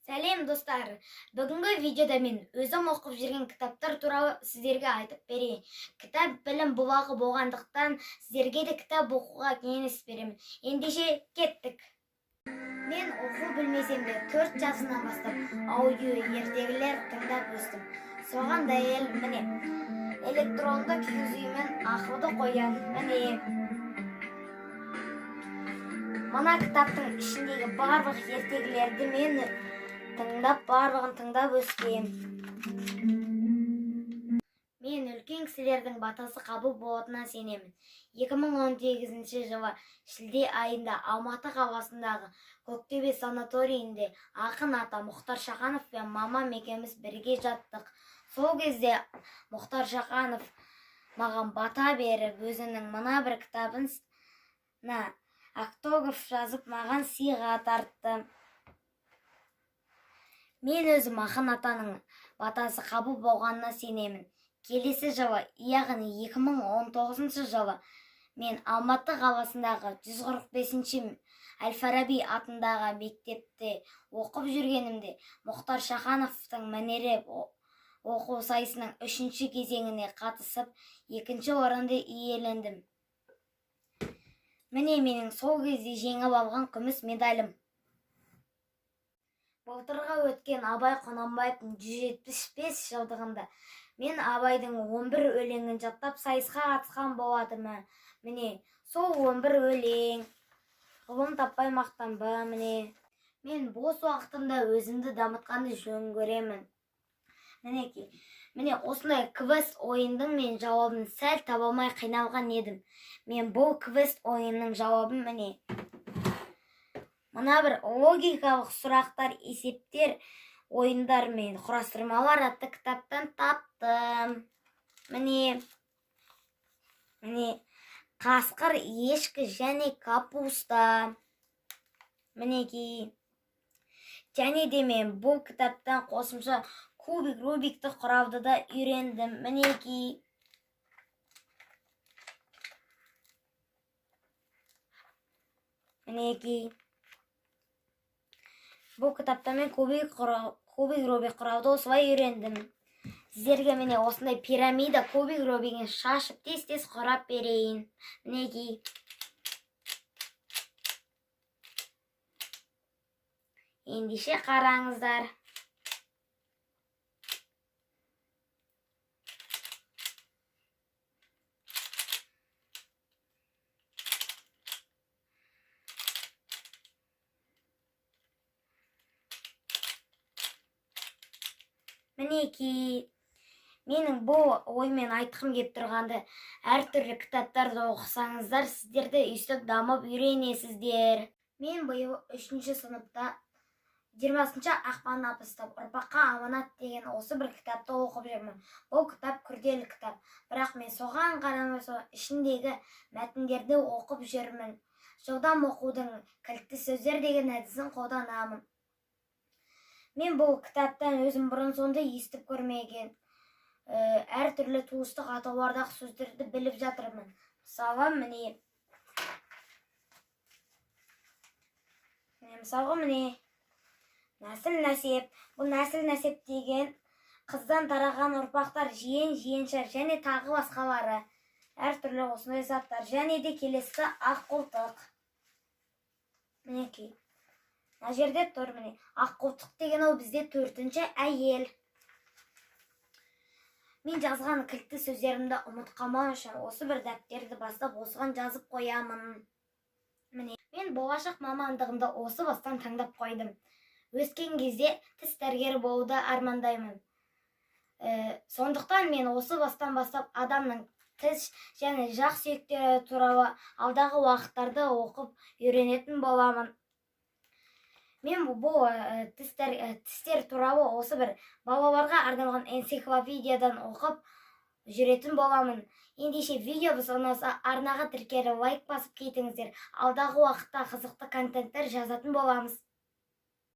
Сәлем, достар! Бүгінгі видеода мен өзім оқып жүрген кітаптар туралы сіздерге айтып берейін. Кітап білім бұлағы болғандықтан, сіздерге де кітап оқуға кеңес беремін. Ендеше, кеттік! Мен оқу білмесем де, 4 жасымнан бастап аудио ертегілер тыңдап өстім. Соған дәлел, міне, электронды киіз үй мен ақылды қоян. Міне, мына кітаптың ішіндегі барлық ертегілерді мен тыңдап, барлығын тыңдап өскем. Мен үлкен кісілердің батасы қабыл болатынына сенемін. 2018 жылы шілде айында Алматы қаласындағы Көктөбе санаторийінде ақын ата Мұхтар Шаханов пен мамам екеуміз бірге жаттық. Сол кезде Мұхтар Шаханов маған бата беріп, өзінің мына бір кітабына автограф жазып, маған сыйға тартты. Мен өзім ақын атаның батасы қабыл болғанына сенемін. Келесі жылы, яғни 2019 жылы мен Алматы қаласындағы 145 әл-Фараби атындағы мектепте оқып жүргенімде Мұхтар Шахановтың мәнерлеп оқу сайысының үшінші кезеңіне қатысып, екінші орынды иелендім. Міне, менің сол кезде жеңіп алған күміс медалім. Былтырғы өткен Абай Құнанбаевтың 175 жылдығында мен Абайдың 11 өлеңін жаттап, сайысқа қатысқан болатынмын. Міне, сол 11 өлең. Ғылым таппай мақтанба. Міне, мен бос уақытымда өзімді дамытқанды жөн көремін. Мінекей, міне, осындай квест ойындың мен жауабын сәл таба алмай қиналған едім. Мен бұл квест ойынның жауабын, міне, мына бір логикалық сұрақтар, есептер, ойындар мен құрастырмалар атты кітаптан таптым. Міне, міне, қасқыр, ешкі және капуста. Мінекей, және де мен бұл кітаптан қосымша кубик Рубикті құрауды да үйрендім. Мінекей, мінекей, бұл кітапта мен кубик Рубик құрауды осылай үйрендім. Сіздерге, міне, осындай пирамида кубик Рубигін шашып, тез тез құрап берейін. Мінекей, ендеше, қараңыздар. Мінекей, менің бұл оймен айтқым келіп тұрғанды: әртүрлі кітаптарды оқысаңыздар, сіздер де өйстіп дамып үйренесіздер. Мен биыл үшінші сыныпта 20 ақпаннан бастап «Ұрпаққа аманат» деген осы бір кітапты оқып жүрмін. Бұл кітап күрделі кітап, бірақ мен соған қарамай, сол ішіндегі мәтіндерді оқып жүрмін. Жылдам оқудың кілтті сөздер деген әдісін қолданамын. Мен бұл кітаптан өзім бұрын соңды естіп көрмеген әртүрлі туыстық атаулардағы сөздерді біліп жатырмын. Мысалы, міне, міне, мысалға, міне, нәсіл нәсеп. Бұл нәсіл нәсеп деген қыздан тараған ұрпақтар, жиен, жиенше және тағы басқалары, әртүрлі осындай заттар. Және де келесі аққолтық. Мінекей, мына жерде тұр. Міне, аққолтық деген ол бізде төртінші әйел. Мен жазған кілтті сөздерімді ұмытып қалмау үшін осы бір дәптерді бастап, осыған жазып қоямын. Міне, мен болашақ мамандығымды осы бастан таңдап қойдым. Өскен кезде тіс дәрігері болуды армандаймын. Сондықтан мен осы бастан бастап адамның тіс және жақ сүйектері туралы алдағы уақыттарда оқып үйренетін боламын. Мен бұл тістер туралы осы бір балаларға арналған энциклопедиядан оқып жүретін боламын. Ендеше, видеомыз ұнаса, арнаға тіркеліп, лайк басып кетіңіздер. Алдағы уақытта қызықты контенттер жазатын боламыз.